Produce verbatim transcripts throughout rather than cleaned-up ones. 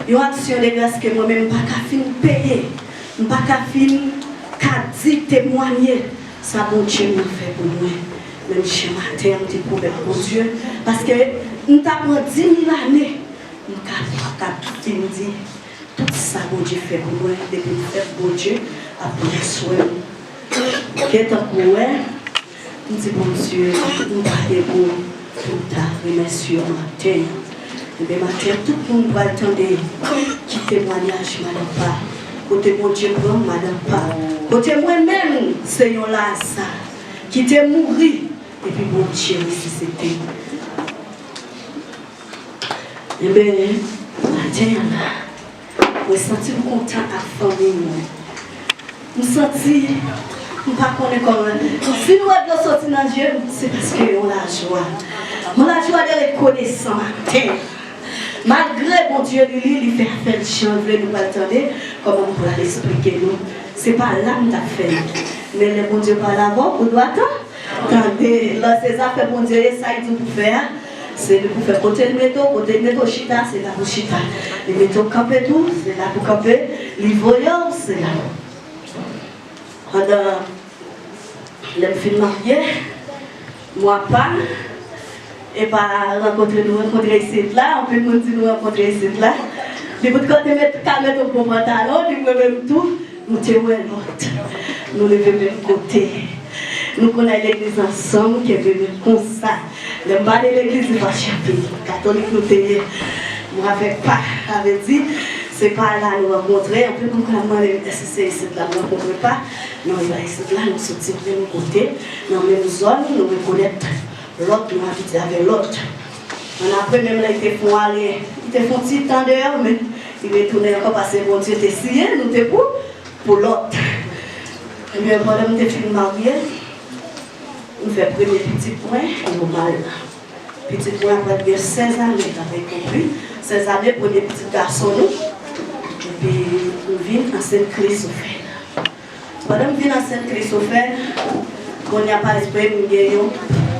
Yon aksyon de gras ke mwen menm m pa ka fin peye, m pa ka fin ka di, temwanye sa Bondye m nan fè pou mwen. Menm jan maten an m te pwomèt Bondye, paske m ta pran di mil ane, m ka, pa ka fin di tout sa Bondye fè pou mwen, depi m fè Bondye ap pran swen m. Gentan kou wè, m di Bondye, m pa gen mo pou m ta remèsye w maten an. Ebyen, maten an, tout moun pral tande ki temwanyaj madan Pa. Kote Bondye pran madan Pa. Kote mwen menm, se yon Laza ki te mouri, epi Bondye resisite. Ebyen, maten an la, mwen santi m kontan ak fanmi mwen. M santi, m pa konnen kòman. Si nou wè dlo soti nan je m, se paske yon lajwa. Yon lajwa de rekonesan maten. Malgre Bondye li, li, li fè afè l jan l vle, nou pral tande kòman m pral esplike nou. Se pa la m t ap fè l. Men lè Bondye pale avè w, ou dwe atann. Tande, lò se zafè Bondye ye, sa l di w pou fè a, se li pou fè. Kote l mete w, kote l mete w chita, se la pou chita. Li mete w kanpe tou, se la pou kanpe. Li voye w, se la. Pandan lè m fin marye, mwa pa, e pa rankontre nou rankontre isit la, anpil moun di nou rankontre isit la. Li bout kote met, ka met yon bon pantalon, li mwen menm tou. Nou te wè lòt. Nou leve menm kote. Nou konn al legliz ansanm, kenbe men konsa. Lè m pale legliz, li fache anpil. Katolik nou te ye. Mwen avèk Pa, sa vle di, se pa la nou rankontre. Anpil moun konn ap mande m, èske se isit la m rankontre Pa? Non, e pa isit la, nou soti menm kote, nan menm zòn, nou rekonèt lòt, nou abitye avè lòt. Annapre, menm lè li te fè yon ale, li te fè yon ti tan deyò, men li retounen ankò paske Bondye te siyen, nou te pou, pou lòt. Ebyen, pandan m te fin marye, m fè premye pitit mwen, nòmal. Pitit mwen apre gen sèz ane, travay konpli, sèz ane, premye pitit gason nou, epi m vin ansent Kris ofè. Pandan m vin ansent Kris ofè, kounye a pa espere m gen yon,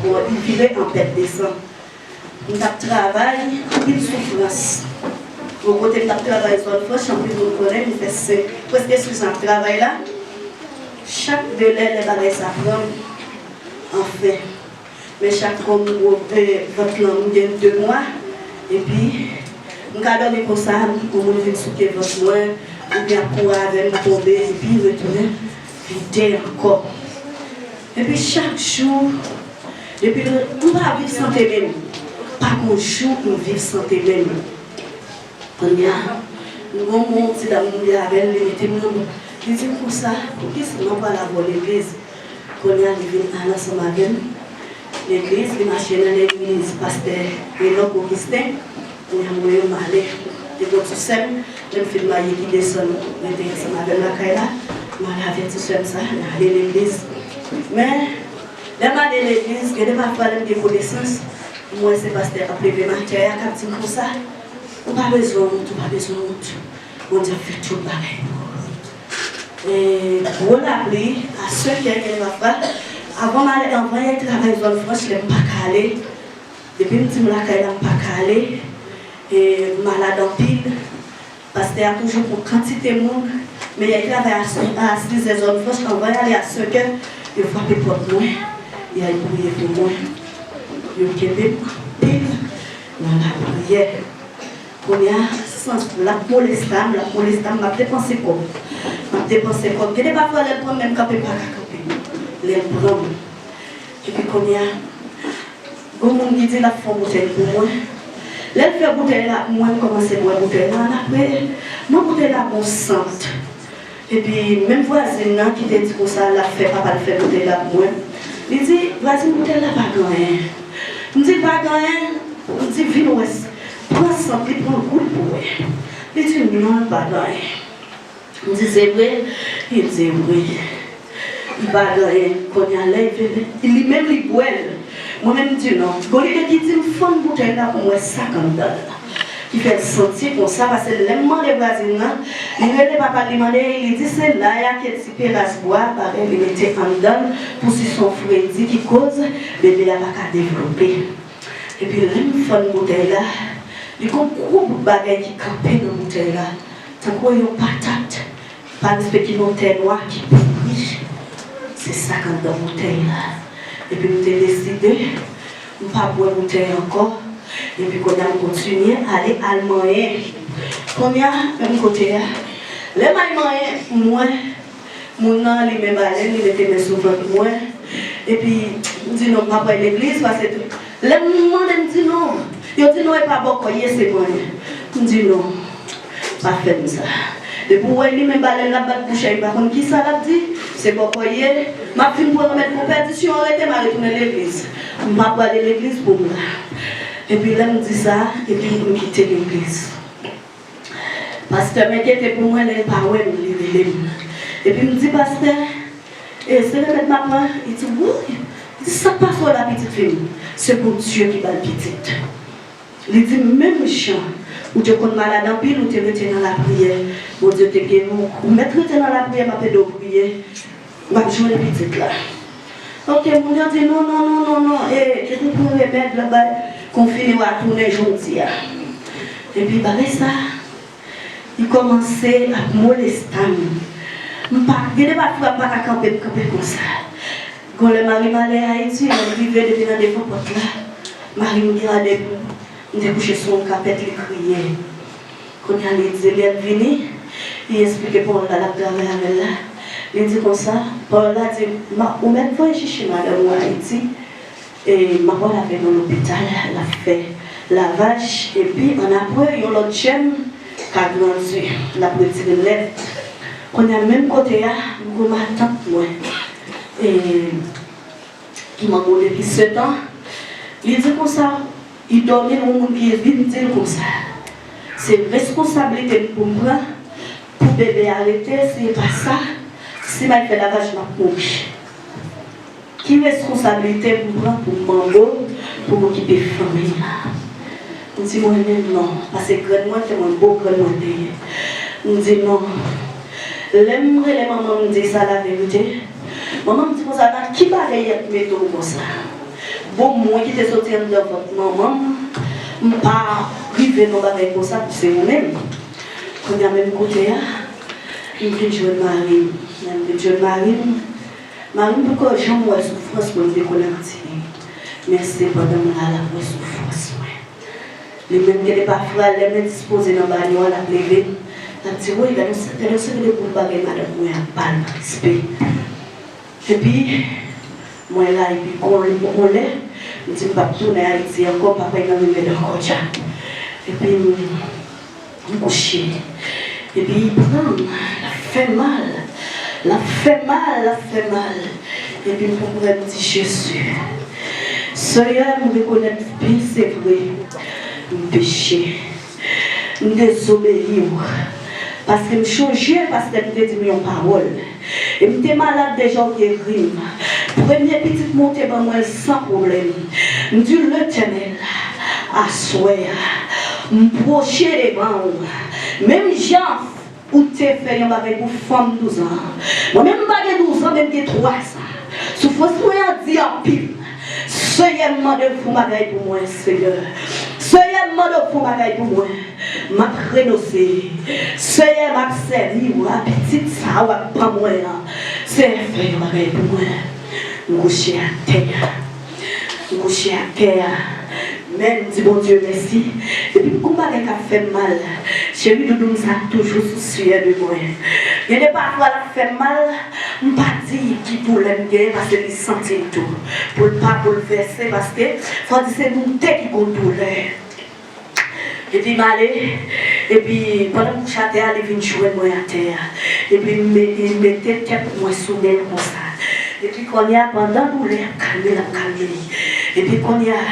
bon, li vire an pèt de san. M t ap travay, anpil soufrans. Yon kote m t ap travay zòn franch, anpil moun konnen, m fè senk, prèske sis an ap travay la. Chak de lè, lè bagay sa pran m, anfen. Men chak fwa m gwo, e, vant lan, m gen de mwa, epi m ka dòmi konsa, yon moun vin souke vant mwen, oubyen ap kouri avè m, m tonbe, epi retounen vide ankò. Epi chak jou, depi lè, m pa viv sante menm. Pa gon jou m viv sante menm. Kounye a, m gon moun, ti dam m ye avè l, li mete m nan, li di m konsa, poukisa m ap pral avè w legliz? Kounye a, li vin al ansanm avè m legliz, li mache nan legliz pastè Enòk Ogisten. Kounye a, m voye m ale. Te gon ti sè m, lè m fin marye, ki desann rete ansanm avè m lakay la. M al avè ti sè m sa, n ale legliz. Men, lè m ale legliz, gen de pafwa, lè m gen konesans, m wè se pastè k ap leve m atè a, k ap di m konsa, ou pa bezwen wont, ou pa bezwen wont. Bondye ap fè tout bagay pou ou. E gwo lapli, a senkè, gen de pafwa, avan m ale, anvan y al travay zòn franch, lè m pa ka ale, depi m di m lakay la, m pa ka ale, e malad anpil. Pastè a toujou pran kantite moun, men y al travay a, a sizè zòn franch, anvan y ale a senkè, yo frape pòt mwen, y al priye pou mwen. Yo kenbe m anpil nan lapriyè. Kounye a, sans l ap molesta m, l ap molesta m, m ap depanse kòb. M ap depanse kòb. Gen de pafwa, lè l pran m, menm kanpe m pa ka kanpe. Lè l pran m. Epi kounye a, gon moun ki di l ap fè yon boutèy pou mwen. Lè l fè boutèy la pou mwen, m kòmanse bwè boutèy la. Annapre, nan boutèy la, gon sant. Epi, menm vwazin nan ki te di konsa, l ap fè papa l fè boutèy la pou mwen, li di, vwazin, boutèy la pa gen anyen. M di l pa gen anyen, m di, vin wè, pran sant, li pran gout pou wè. Li di, non, l pa gen anyen. M di, se vre? Li di, wi. Li pa gen anyen. Kounye a, lè li vini, li menm li bwè l. Mwen menm, m di, non. Gon lide ki di m fann boutèy la pou m wè sa k anndan l. Ki fè l santi konsa, paske lè m mande vwazin nan, li rele papa l, li mande, li di, se la a ke ti pelas bwa parèy li mete anndan l, pou si se yon fredi ki koz, bebe a pa ka devlope. Epi lè m fann boutèy la, Li gon gwo bout bagay ki kanpe nan boutèy la, tankou yon patat, pa respe ki yon tè nwa ki pouri. Se sa k anndan boutèy la. Epi m te deside, m p ap bwè boutèy ankò. Epi kounye a m kontinye ale al manyen. Kounye a, menm kote a, lè m al manyen, m wè moun nan limen balèn, li mete men sou vant mwen. Epi, m di non, m p ap al legliz, paske tout, lè m mande, m di non. Yo di non, e pa bòkò ye, se manyen. M di non, pa fè m sa. Depi w wè limen balèn l ap bat bouch a, li pa konn kisa l ap di, se bòkò ye. M ap fin pran remèd pou pèdisyon, rete m a retounen legliz. M p ap prale legliz pou m la. Epi lè m di sa, epi m kite legliz. Pastè m enkyete pou mwen, lè l pa wè m, li rele m. Epi m di, pastè, e se remèd m ap pran? Li di, wi. Li di, sa k pase w la, pitit fi m? Se Bondye ki ba l pitit. Li di, menm jan ou te konn malad anpil, ou te rete nan lapriyè. Bondye te geri w. Ou mèt rete nan lapriyè, m ap ede w priye. W ap jwenn pitit la. Ok, moun yo di non, non, non, non, non. E, e te pran remèd la, bay, konfine w a tounen jodi a. Epi bagay sa, li kòmanse ap moleste m. M pa, gen de pafwa m pa ka kanpe, m kanpe konsa. Gon lè mari m ale Ayiti, lè m rive depi nan devan pòt la, mari m gade m, m te kouche sou yon kapèt, li kriye. Kounye a, li di, lè l vini, li esplike pawòl la, l ap travay avè l la. Li di konsa, pawòl la di, ma, ou mèt voye chèche madanm ou Ayiti, e m ap pral avè l nan lopital, l ap fè lavaj, epi annapre, yon lòt jèn ka grandi, l ap retire lèt. Kounye a, menm kote a, m gon matant mwen, e, ki manbo depi sèt an, li di konsa, li dòmi, yon moun ki vin di l konsa, se reskonsablite m pou m pran pou bebe a rete, si e pa sa, si m al fè lavaj, m ap mouri. Ki reskonsablite m pran pou m manbo, pou m okipe fanmi m? M di mwen menm non, paske grann mwen te manbo, grann mwen te ye. M di non. Lè m rele manman m, m di sa laverite, manman m di konsa, nan ki bagay y ap mete w konsa? Bon, mwen ki te soti anndan vant manman m, m pa rive nan bagay konsa pou se ou menm. Kounye a menm kote a, m vin jwenn mari m. Lè m vin jwenn mari m, mari m poko janm wè soufrans mwen, m te konn ap di, men se pandan m la, l ap wè soufrans mwen. Li menm gen de pafwa, lè m endispoze nan banyo a, l ap leve m, l ap di, woy, gade yon se-, gade yon seri de bout bagay madanm mwen ap ba l pa respe. Epi, mwen la, epi gon, gon lè, m di m p ap tounen Ayiti ankò, m p ap al nan remèd ankò dja. Epi, m, m kouche. Epi, li pran m, l ap fè mal, l ap fè mal, l ap fè mal. Epi, m pran, m di, Jezi, Senyè, m rekonèt byen, se vre, m peche. M dezobeyi w. Paske m chonje, paske m te di m yon pawòl. E m te malad deja, w geri m. Premye pitit mwen, w te ban mwen l san pwoblèm. M di, Letènèl, aswè a, m pwoche devan w. Menm jan ou te fè yon bagay pou fanm douz an. Mwen menm, m pa gen douz an, men m gen twa zan. Soufrans mwen an di anpil. Senyè, m mande w fè yon bagay pou mwen, Senyè. Senyè, m mande w fè yon bagay pou mwen. M ap renonse. Seyè, m ap sèvi w a pitit sa w ap ban mwen an. Seyè, fè yon bagay pou mwen. M kouche atè a. M kouche atè a. Men m di Bondye mèsi. Depi m gon bagay k ap fè m mal, cheri doudou m sa toujou sou siyè de mwen. Gen de pafwa l ap fè m mal, m pa di ki doulè m genyen paske li santi l tou. Pou l pa boulvèse paske fò di se nou de ki gon doulè. Epi m ale, epi pandan m kouche atè a, li vin jwenn mwen atè a. Epi m me-, li mete tèt mwen sou men l konsa. Epi kounye a, pandan doulè ap kalme l, ap kalme li. Epi kounye a,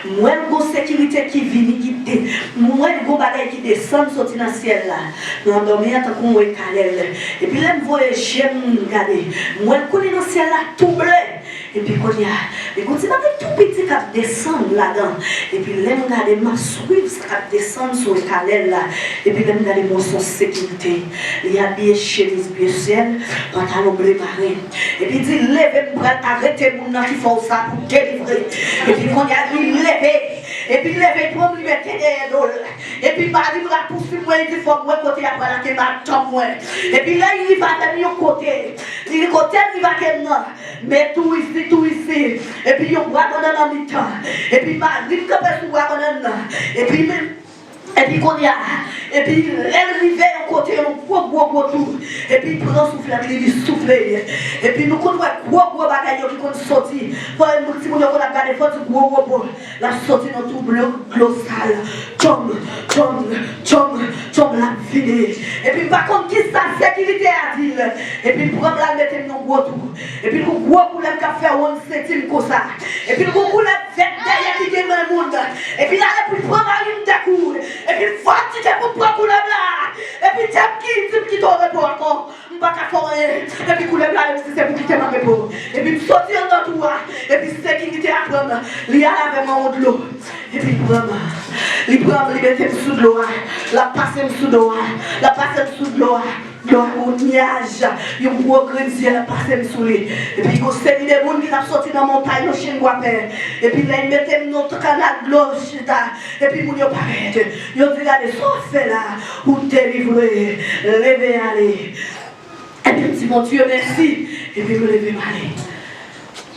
m wè l gon sekirite ki vini, ki de-, m wè l gon bagay ki desann soti nan syèl la. Nan dòmi an, tankou m wè kalèl. Epi lè m voye je m gade, m wè l kole nan syèl la tou ble. Epi kounye a, li gon ti bagay tou piti k ap desann ladan. Epi lè m gade, m ap swiv sa k ap desann sou ekalèl la. Epi lè m gade, m wè se yon sekirite. Li abiye chemiz byen syèl, pantalon ble maren. Epi di, leve, m pral arete moun nan ki fè w sa pou delivre. Epi kounye a, li leve. Epi l leve, l pran m, li mete dèyè do l. Epi mari m rapousuiv mwen, li di, "Fò m wè kote y ap pral ak madanm mwen." Epi lè l rive avè m yon kote, li kote l rive ak m nan, men tou isi, tou isi. Epi yon bwa bannann nan mitan. Epi mari m kanpe sou bwa bannann nan. Epi men, epi kounye a, epi lè l rive yon kote, yon gwo, gwo, gwo tou. Epi l pran souflèt li, li soufle. Epi nou konn wè gwo, gwo bagay yo ki konn soti. Fò timoun yo konn ap gade, fò di gwo, gwo, gwo. L ap soti nan tou dlo, dlo sal. Tchòm, tchòm, tchòm, tchòm, l ap vide. Epi m pa konn kisa sekirite a di l. Epi l pran m, l al mete m nan gwo tou. Epi l gon gwo koulèv k ap fè wonn senti m konsa. Epi l gon koulèv vèt dèyè ki gen men moun. Epi l ale pou l pran mari m de kou. Epi l voltije pou l pran koulèv la. Epi te m ki di m kite w repo ankò. M pa ka fè w anyen. Epi koulèv la, li di se pou kite m an repo. Epi m soti anndan tou a. Epi sekirite a pran m. Li al avè m anwo dlo. Epi li pran m. Li pran m, li mete m sou dlo a. L ap pase m sou do a. L ap pase m sou dlo a. Dlo a gon nyaj. Yon gwo grenn syèl ap pase m sou li. Epi gon seri de moun ki t ap soti nan montay, nan chen bwa pè. Epi lè li mete m nan kanal dlo chita. Epi moun yo parèt. Yo di, "Gade sa w ap fè la. Ou delivre. Leve ale." Epi m di, "Bondye, mèsi." Epi m leve m ale.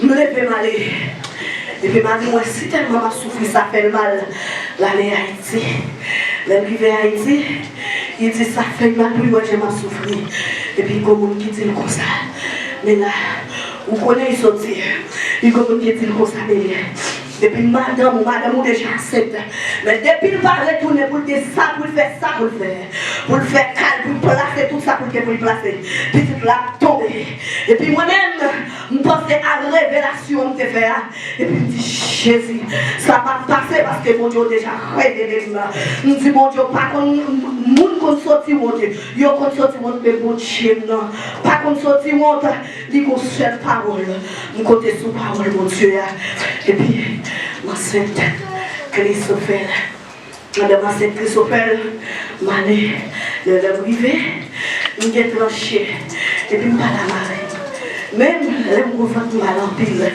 M leve m ale. Epi mari m wè si tèlman m ap soufri, sa fè l mal. L ale Ayiti. Lè l rive Ayiti, li di sa fè l mal pou l wè jan m ap soufri. Epi gon moun ki di l konsa, "Men la, ou konnen li soti." Li gon moun ki di l konsa, "Men epi madanm ou, madanm ou deja ansent." Men depi l pa retounen pou l gen sa pou l fè, sa pou l fè, pou l fè kay, pou l plase tout sa pou l gen pou l plase, pitit la ap tonbe. Epi mwen menm, m panse a revelasyon m te fè a. Epi m di, "Jezi, sa p ap pase paske Bondye w deja revele m." M di, "Bondye w pa konn, moun konn soti wont, yo konn soti wont, men Bondye m nan pa konn soti wont." Li gon sèl pawòl. M konte sou pawòl Bondye a. Epi, m ansent Christopher. Pandan m ansent Christopher, m ale. Lè, lè m rive, m gen tranche. Epi m pale a mari m. Menm lè m gwo vant m mal anpil.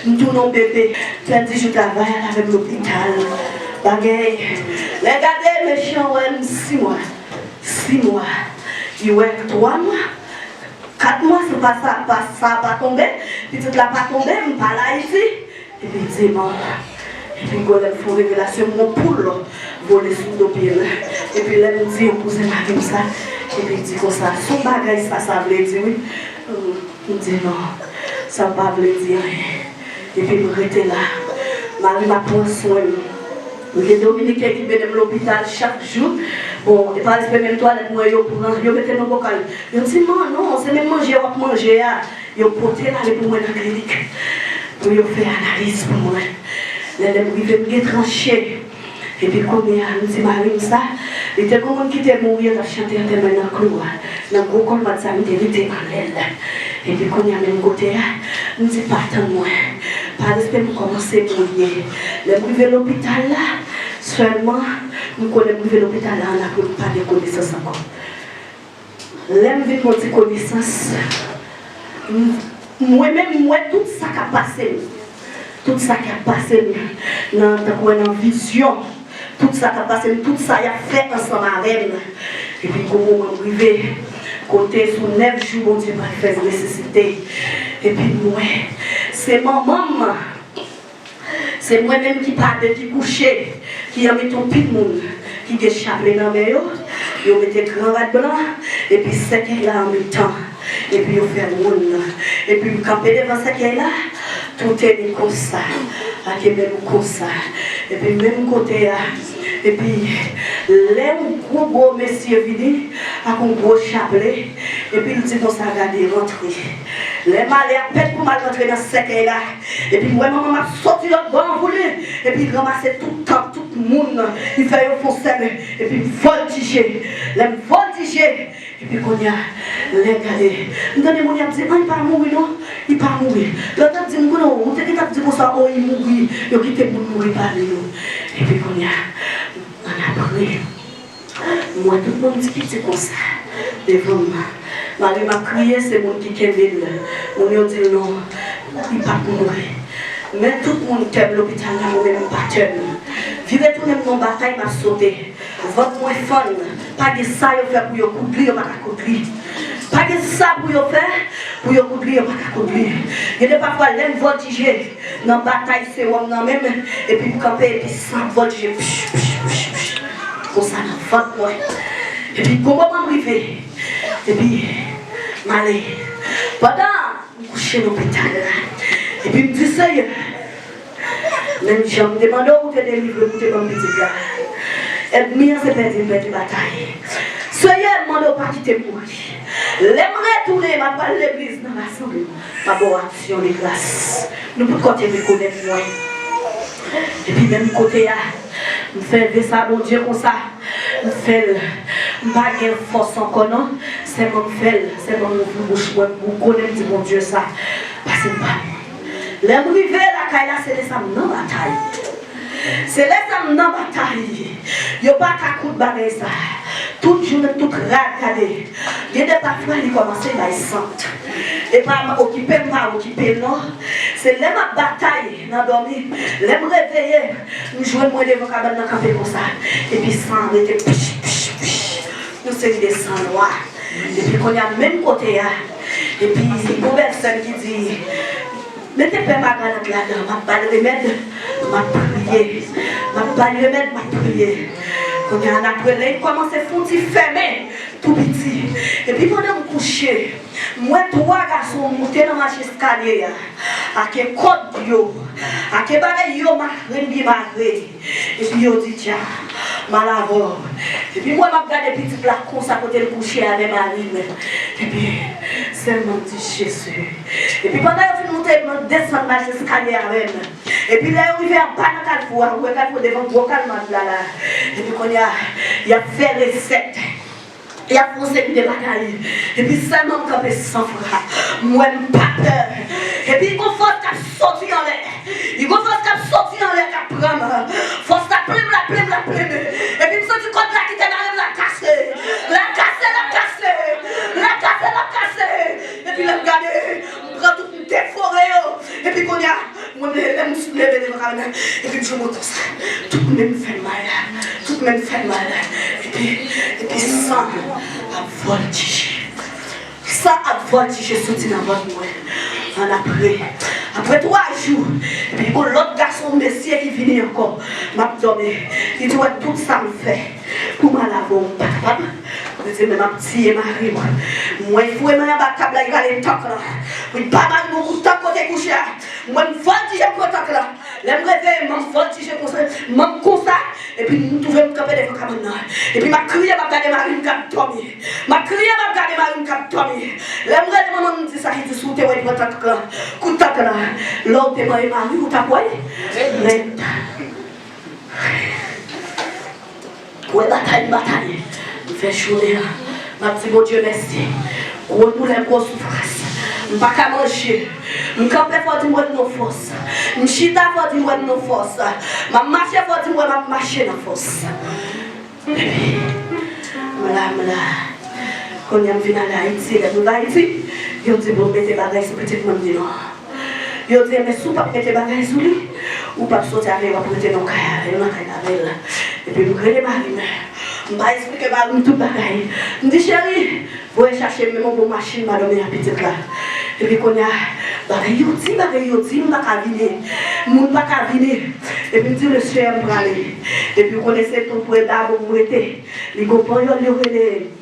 M tounen yon bebe. Fè dis jou travay, al avè m lopital. Bagay. Lè gade, mechan wè m sis mwa. Sis mwa. Li wè twa mwa. Kat mwa, se pa sa, pa sa pa tonbe. Pitit la pa tonbe, m pa al Ayiti. Epi diman, epi gwo lè m fè yon revelasyon, m wè yon poul vole sou do pye l. Epi lè m di yon kouzen mari m sa, epi l di konsa, "Se yon bagay sa, sa vle di wi." M di, "Non, sa pa vle di anyen." Epi m rete la. Mari m ap pran swen m. M gen Dominiken ki mennen m lopital chak jou. Bon, e pa respè menm twalèt mwen yo pran, yo mete nan bokal. Yo di, "Non, non, se menm manje w ap manje a." Yo pote l ale pou mwen nan klinik. Pou yo fè analiz pou mwen. Lè, lè m rive, m gen tranche. Epi kounye a, m di mari m sa, li te gon moun ki te mouri, yo t ap chante antèman nan klou a. Nan gwo kòlwad sa, m te rete anlè l. Epi kounye a, menm kote a, m di, "Pa tann mwen." Pa respè, m kòmanse priye. Lè m rive lopital la, sèlman, m konnen m rive lopital la, annapre m pa gen konesans ankò. Lè m vin gen yon ti konesans, m, mwen menm, m wè tout sa k ap pase m. Tout sa k ap pase m nan, tankou nan vizyon. Tout sa k ap pase m, tout sa y ap fè ansanm avè m. Epi gon moman m rive kote sou nèf jou Bondye pral fè resisite. Epi m wè se manman m. Se mwen menm ki pa de, ki kouche, ki an mitan yon pil moun ki gen chaple nan men yo, yo mete gran rad blan, epi sèkèy la an mitan, epi yo fè wonn nan. Epi m kanpe devan sèkèy la, tou teni konsa, ak men m konsa. Epi menm kote a, epi lè yon gwo gwo mesye vini ak yon gwo chaple, epi l di konsa, "Gade, rantre." Lè m ale apèn pou m al rantre nan sèkèy la, epi m wè manman m ap soti lòt bò an vouli, epi l ranmase tout tanp, tout moun, li fè yo fè yon sèk, epi m vòltije. Lè m vòltije, epi kounye a, lè m gade, m tande moun y ap di, "An, li pa mouri non, li pa mouri." Lòt ap di m, "Konnen ou te gentan ap di konsa, o, li mouri, yo kite moun mouri pale yo." Epi kounye a, annapre, m wè tout moun ti piti konsa devan m. Mari m ap kriye, se moun ki kenbe l. Moun yo di l non, li p ap mouri. Men tout moun tèm lopital la, mwen menm m pa tèm. Vire tounen m nan batay, m ap sote. Vant mwen fann. Pa gen sa yo fè pou yo koud li, yo pa ka koud li. Pa gen sa pou yo fè pou yo koud li, yo pa ka koud li. Gen de pafwa, lè m vòltije nan batay, sewòm nan men m, epi m kanpe, epi san ap vòltije, pch, pch, pch, pch, konsa nan vant mwen. Epi gon moman m rive, epi m ale. Pandan m kouche lopital la, epi m di, Seyè, menm jan m te mande w, ou te delivre m, ou te ban m pitit la. Ènmi an se pèdi, m pèdi batay. Seyè, m mande w pa kite m mouri. Lè m retounen, m ap al legliz nan rasanble m. M ap ba w aksyon de gras. Nou tout kote rekonèt mwen. Epi menm kote a, m fè ve sa Bondye konsa. M fè l. M pa gen fòs ankò non. Sèlman m fè l. Sèlman m ouvri bouch mwen, m bougonnen, m di Bondye sa. Pase m pa. Lè m rive lakay la, se lè sa m nan batay. Se lè sa m nan batay. Yo pa ka koud bagay sa. Tout jounen, tout rad, gade. Gen de pafwa, li kòmanse bay sant. E pa m okipe, m pa okipe l non. Se lè m ap batay nan dòmi, lè m reveye, m jwenn mwen devan kabann nan kanpe konsa. Epi san an rete pich, pich, pich. Yon seri de san nwa. Epi kounye a, menm kote a, epi gon bèl sè m ki di, mete pè magalant ladan, m ap ba l remèd, m ap priye. M ap ba l remèd, m ap priye. Kounye a, n ap rele, l kòmanse fè yon ti fèmen tou piti. Epi pandan m kouche, m wè twa gason moute nan mach eskalye a, ake kòd yo, ake bagay yo mare m byen mare. Epi yo di, Dja, m al avè w. Epi m wè m ap gade pitit la konsa kote l kouche avè mari m. Epi sèlman m di, Jezi. Epi pandan yo fin moute, m desann mach eskalye avè m. Epi lè yo rive anba nan kalfou a, ou wè kalfou devan gwo kalmad la la. Epi kounye a, y ap fè resèt. Y ap fè yon seri de bagay. Epi sèlman m kanpe san fra. M wè m pa pè. Epi gon fòs k ap soti anlè. Gon fòs k ap soti anlè k ap pran m. Fòs la plen m, la plen m, la plen m. Epi m santi kòd la ki te mare m la kase. La kase, la kase. La kase, la kase. Epi lè m gade, m pran tout, m defore yo. Epi kounye a, mwen lè m leve devan kamera, epi m jwenn mwen konsa. Tout men m fè m mal. Tout men m fè m mal. Epi, epi san ap vòltije. San ap vòltije soti nan vant mwen. Ann apre, apre twa jou, epi gon lòt gason mesye ki vini ankò. M ap dòmi. Li di, wè tout sa m fè pou m al avè w, m pa kapab. Li di, men m ap tiye mari m. M wè l foure men anba tab la, li rale tank lan. Li ba mari m yon kout tank kote l kouche a. Mwen m vòltije m pran tank lan. Lè m reveye, m ap vòltije konsa, m ap konsa, epi m twouve m kanpe devan kabann nan. Epi m ap kriye, m ap gade mari m k ap dòmi. M ap kriye, m ap gade mari m k ap dòmi. Lè m rele manman m, m di sa, li di, si w te wè l pran tank lan, kout tank lan, lè w te manyen mari w, ou t ap wè l? Nèt. Wè batay m batay. M fè jounen an. M ap di Bondye mèsi. Gwo doulè, gwo soufrans. M pa ka manje. M kanpe, fò w di m wè m nan fòs. M chita, fò w di m wè m nan fòs. M ap mache, fò w di m wè m ap mache nan fòs. Epi, m la, m la. Kounye a m vin ale Ayiti. Lè m rive Ayiti, yo di pou m mete bagay sou pitit mwen, m di non. Yo di, enben, si w p ap mete bagay sou li, ou p ap soti avè l, w ap rete nan kay avè l, nan kay avè l. Epi m rele mari m. M pa esplike mari m tout bagay. M di, cheri, voye chache m, men m gon machin, m a dòmi a pitit la. Epi kounye a, bagay yo di, bagay yo di, m pa ka vini. Moun pa ka vini. Epi m di, le Senyè, m prale. Epi w konnen se tou pre Dabong m rete. Li gon panyòl yo rele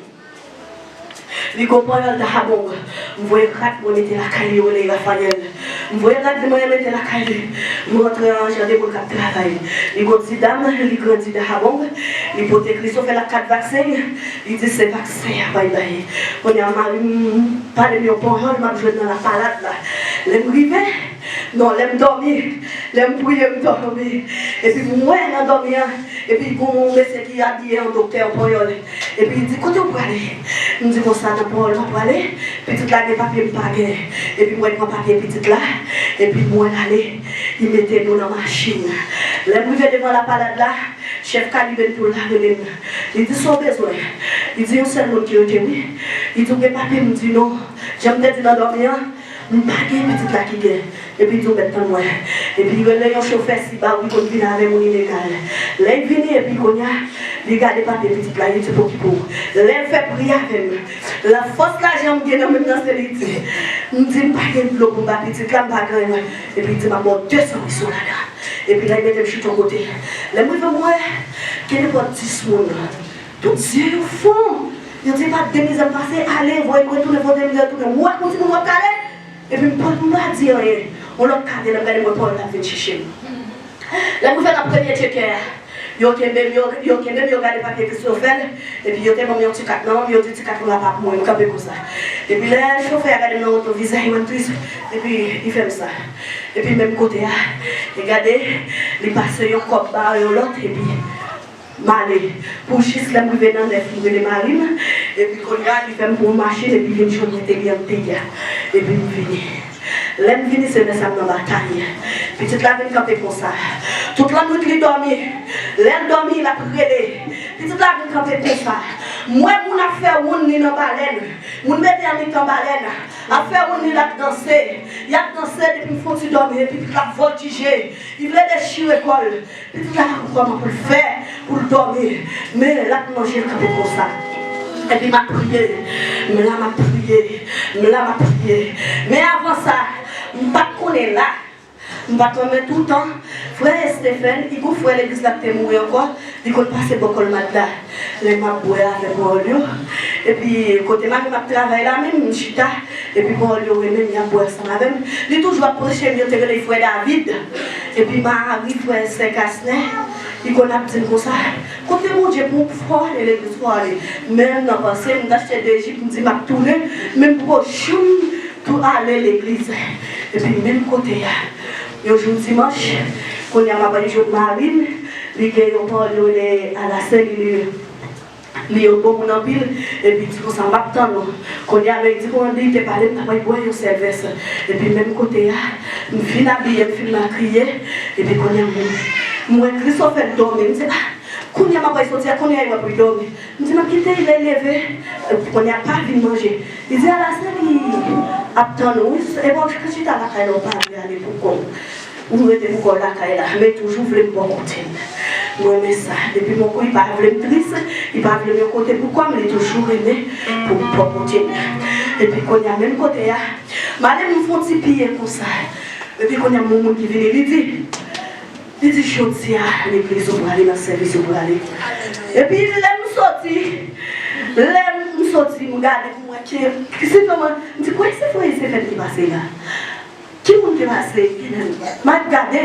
Li gon panyòl Dahabong. M voye rad mwen mete lakay li, yo rele Rafayèl. M voye rad mwen mete lakay li. M rantre an Jan Deboul k ap travay. Li gon ti dam, li grandi Dahabong. Li pote Krisofèl ak kat vaksen. Li di se vaksen a bay bay. Kounye a mari m pale m yon panyòl m ap jwenn nan lapalad la. Lè m rive, non, lè m dòmi, lè m priye, m dòmi. Epi m wè nan dòmi an, epi gon mesye ki abiye an doktè, an panyòl. Epi li di, kote w prale? M di konsa, nan panyòl m ap prale, pitit la gen papye m pa gen. Epi mwen pran papye pitit la, epi mwen ale, li mete nou nan machin. Lè m rive devan lapalad la, chèf kalibè tou la rele m. Li di, sa w bezwen? Li di, yon sèl moun ki rete wi. Li di, w gen papye? M di, non. Jan m te di nan dòmi an, M pa gen pitit la ki gen. Epi l di w mèt tann mwen. Epi l rele yon chofè siba wi konn vin avè moun ilegal. Lè l vini epi kounye a, li gade papye pitit la, li di pokipo. Lè l fè pri avè m, la fòs lajan m gen nan men m nan se li di. M di m pa gen dlo pou m ba pitit la, m pa gen anyen. Epi l di m ap ba w de san peso ladan. Epi la l mete m chita yon kote. Lè m rive m wè gen nenpòt dis moun. Tout zye yo fon. Yo di pa de mizè m pase, ale, voye m retounen, voye de mizè retounen. Ou wè pou timoun w ap kale? Epi m pa, m pa di anyen. Yon lòt kate, lè m gade m wè Paul ap vin chèche m. Lè m rive nan premye tcheke a, yo kenbe m, yo, yo kenbe m, yo gade papye Christopher, epi yo te ban m yon ti kat nan men m, yo di ti kat la pa pou mwen, m kanpe konsa. Epi lè chofè a gade m nan retwovizè, li wè m tris, epi li fè m sa. Epi menm kote a, li gade, li pase yon kòb ba yon lòt, epi m ale. Pou jis lè m rive nan nèf, m rele mari m, epi kounye a, li fè m pran yon machin, epi vin jwenn mwen te gen peyi a. Epi m vini. Lè m vini, se lè sa m nan batay. Pitit la vin kanpe konsa. Tout lannwit li dòmi. Lè l dòmi, l ap rele. Pitit la vin kanpe konsa. M wè moun ap fè wonn li nan balèn. Moun mete an mitan balèn. Ap fè wonn li, l ap danse. Y ap danse, depi m fon ti dòmi, epi pitit la ap vòltije. Li vle dechire kò l. Pitit la pa konn kòman pou l fè pou l dòmi, men l ap manje, l kanpe konsa. Epi m ap priye, m la m ap priye, m la m ap priye. Men avan sa, m pa t konnen la, m pa t renmen toutan. Frè Stephen, li gon frè legliz la ki te mouri ankò, li konn pase bò kòlmad la. Lè m ap bwè avè pawòl yo. Epi kote mari m ap travay la menm, m chita. Epi pawòl yo renmen m, y ap bwè ansanm avè m. Li toujou ap preche m, yo te rele l frè David. Epi mari frè Sè Kasnè, li konn ap di m konsa, kote Bondye pou w fò ale legliz, fò ale. Men nan panse m, m t achte de jip, m di m ap tounen, men m poko janm tou ale legliz. Epi menm kote a, yon jou dimanch, kounye a m ap al jwenn mari m, li gen yon pawòl yo rele Alasè, li li yon bon moun anpil, epi di konsa, m ap tann ou. Kounye a, lè li di konsa, li te pale, m ta pral bwè yon sèvès. Epi menm kote a, m fin abiye, m fin makiye, epi kounye a, m, m wè Christopher dòmi. M di, ah, kounye a m ap pral soti a, kounye a, li wè pou li dòmi. M di, m ap kite l leve, kounye a, pa vin manje. Li di, Alasè, li ap tann ou, wi, e bon, chita lakay la, ou pa vle ale pou kò w. Ou rete pou kò w lakay la, men toujou vle m bò kote m. M renmen sa. Depi m wè li pa vle m tris, li pa vle m yon kote pou kò m, li toujou renmen pou m bò kote m. Epi kounye a, menm kote a, m ale m fon ti piye konsa. Epi kounye a, yon moun ki vini, li di, li di, jodi a, legliz ou prale, nan sèvis ou prale. Epi lè m soti, lè m soti, m gade pou m wè ki, ki se kòman, m di, kwè se frè Estefèn ki pase la. Ki moun ki pase? M ap gade.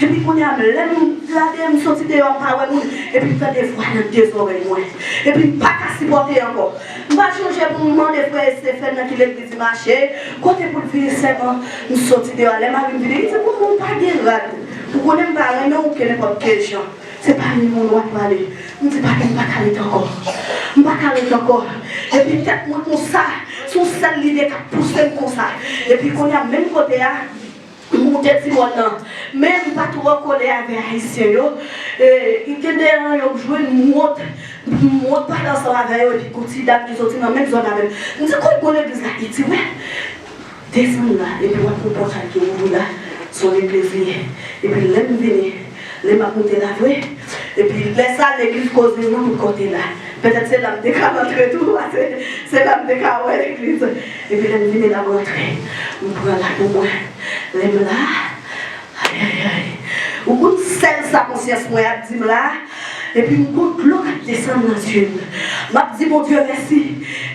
Epi kounye a, lè m gade, m soti deyò, m pa wè moun. Epi m tande vwa nan de zòrèy mwen. Epi m pa ka sipòte ankò. M pa chonje pou m mande frè Estefèn nan ki legliz li mache, kote pou l vini sèlman. M soti deyò, lè mari m vini, li di, kòman ou pa gen rad? Ou konnen m pa renmen w ke nenpòt ke jan. Se pa li moun w ap pale. M di, papi, m pa ka ret ankò. M pa ka ret ankò. Epi tèt mwen konsa, se yon sèl lide k ap pouse m konsa. Epi kounye a, menm kote a, m moute ti mòn nan. Men m pa twò kole avè Ayisyen yo. E, gen de ran yo jwenn m wont. M wont pale ansanm avè yo, epi gon ti dam ki soti nan menm zòn avè m. M di, kote gon legliz la? Li di, wè. Desann la, epi w ap wè pòtay ki ouvri la, se yon legliz li ye. Epi lè m vini, lè m ap moute la vre, epi lè sa legliz koze nan tout kote la. Petèt se la m te ka rantre tou, paske se la m te ka wè legliz. Epi lè m vini la m rantre, m pran la pou mwen. Lè m la, ay, ay, ay. Ou konn sèl sa konsyans mwen ap di m la, epi m gon dlo k ap desann nan zye m. M ap di Bondye mèsi,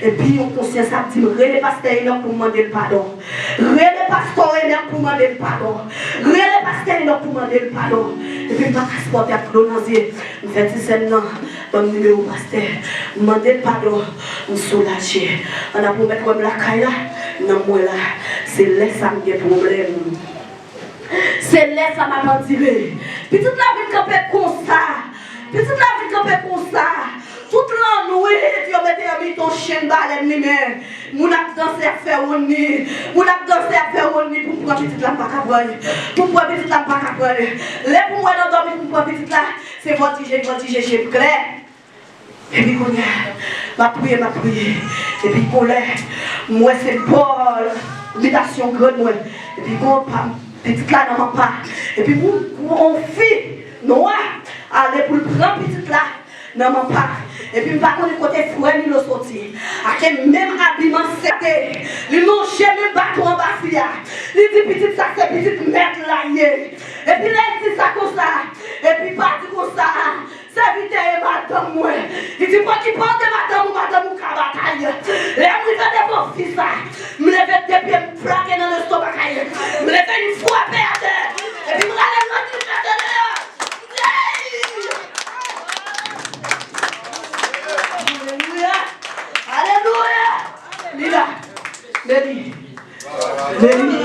epi yon konsyans ap di m, rele pastè Enòk pou m mande l padon. Rele pastè Enòk pou mande l padon. Rele pastè Enòk pou mande l padon. Epi m pa ka sipòte ak dlo nan zye. M fè ti sèn nan, ban m nimewo pastè. M mande l padon. M soulaje. Ann a pwomèt wè m lakay la, nan mwen la. Se lè sa m gen pwoblèm. Se lè sa m ap andire. Pitit la vin kanpe konsa. Pitit la vin kanpe konsa. Tout lannwit, yo mete yon miton chen balèn li men. Moun ap danse, ap fè wonn li. Moun ap danse, ap fè wonn li. Pou m pran pitit la, m pa ka pran li. Pou m pran pitit la, m pa ka pran li. Lè pou m wè nan dòmi, pou m pran pitit la, se vòtije, vòtije, je m klè. Epi kounye a, m ap priye, m ap priye. Epi gon lè, m wè se Pòl. Bitasyon grann mwen. Epi gon pa, pitit la nan manpa. Epi moun, yon fi nwa ale pou l pran pitit la nan manpa. Epi m pa konnen kote frè Milo soti. Ake menm abiman sete. Li lonje menm baton anba fi a. Li di pitit sa se pitit mèt la ye. Epi lè l di sa konsa, epi pa di konsa, sèvitè e madanm mwen. Li di, pokipe w de madanm ou, madanm ou ka batay. Lè m rive devan fi sa, m leve de pye, m plake nan lestomak a li. M leve, m frape atè. Epi m rale lòt, m mete deyò. Hey! Alelouya! Alelouya! Li la. Beni. Beni.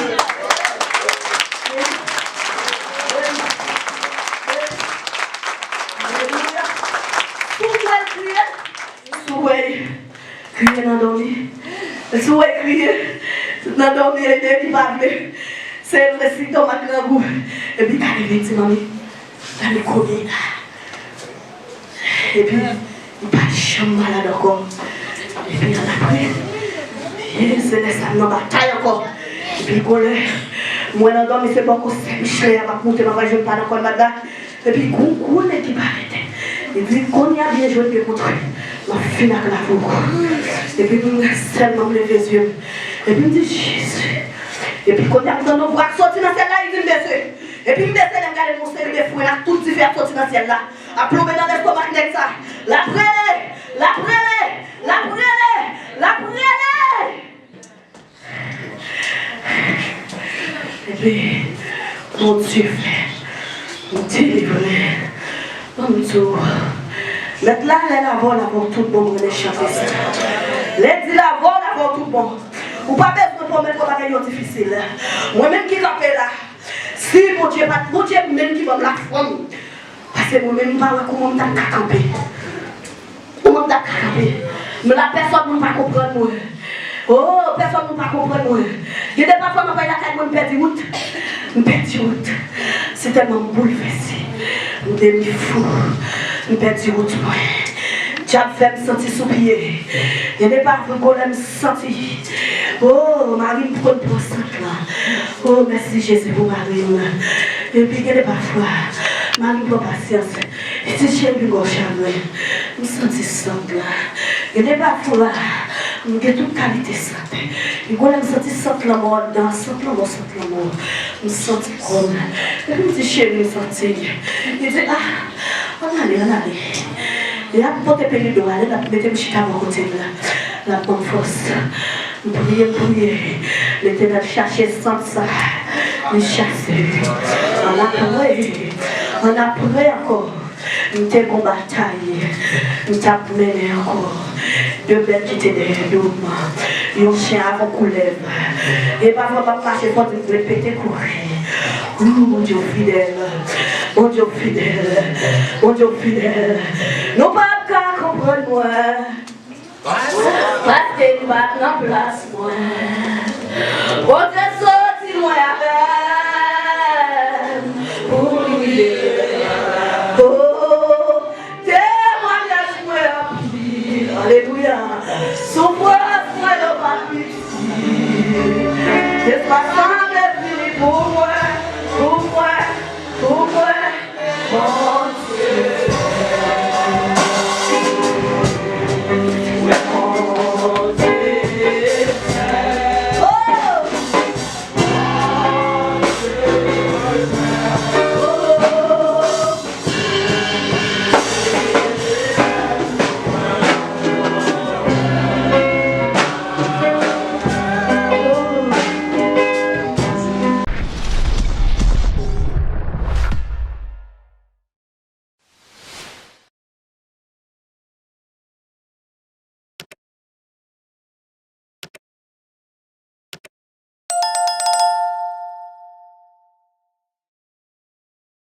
Alelouya. Si w wè l kriye, si w wè l kriye nan dòmi, si w wè l kriye nan dòmi, e Beni pa vle. Se lestomak grangou. Epi gade, Beni di, manmi, gade konbyen la. Epi, li pa janm malad ankò. Epi, annapre, e, se lè sa m nan batay ankò. Epi, gon lè, mwen nan dòmi, se bò konsèy Michelin an m ap moute, m ap al jwenn pa nan kòn malad la. Epi, gon gwo nèg ki parèt. Li di, kounye a byen jwe, byen kontre. M ap fin ak lavi w. Epi, m sèlman m leve zye m. Epi, m di, Jezi. Epi, kounye a, m tande yon vwa k soti nan syèl la, li di m bese. Epi, m bese, lè m gade, m wè yon seri de fren ak tout dife ap soti nan syèl la. Ap plonbe nan lestomak nèg sa. L ap rele, l ap rele, l ap rele, l ap rele. Epi, Bondye fè m delivre. Ban m di w, mèt la, lè l avè w, l avè w tout bon, m renmen chante sa. Lè l di l avè w, l avè w tout bon. Ou pa bezwen pwomèt w bagay yo difisil. Mwen menm ki kanpe la, si Bondye pa t, Bondye menm ki ban m lafwa m. Paske mwen menm, m pa wè kouman m t ap ka kanpe. Kouman m t ap ka kanpe? M la, pèsòn moun pa konprann mwen. Oh, pèsòn moun pa konprann mwen. Gen de pafwa m ap al lakay mwen, m pèdi wout. M pèdi wout. Se tèlman m boulvèse. M demi fou. M pèdi wout mwen. Dyab fè m santi sou pye. Gen de pafwa, gon lè m santi. Oh, mari m konn pran sant lan. Oh, mèsi Jezi pou mari m. Epi gen de pafwa, mari m pran pasyans. Li di, cheri, piga w chagren. M santi sant lan. Gen de pafwa, m gen tout kalite sant. Epi gon lè m santi sant lanmò anndan, sant lanmò, sant lanmò. M santi kò m. Epi m di, cheri, m santi. Li di, ah, ann ale, ann ale. L ap pote pil rido a, l ap mete m chita bò kote l la. L ap ban m fòs. M priye, m priye. Letènèl chache sant sa. Li chase. Annapre, annapre ankò, m te gon batay. M t ap mennen ankò. De bèt ki te dèyè do m. Yon chen avan koulèv. E pa vre m ap mache, fò di m dwe pete kouri. Ou, Bondye w fidèl. Bondye w fidèl. Bondye w fidèl. Nou p ap ka konprann mwen. Paske m pa t nan plas mwen. Bondye soti lwen avè m pou m rive. Oh, temwayaj mwen anpil. Alelouya. Soufrans mwen yo pa piti. Jespa san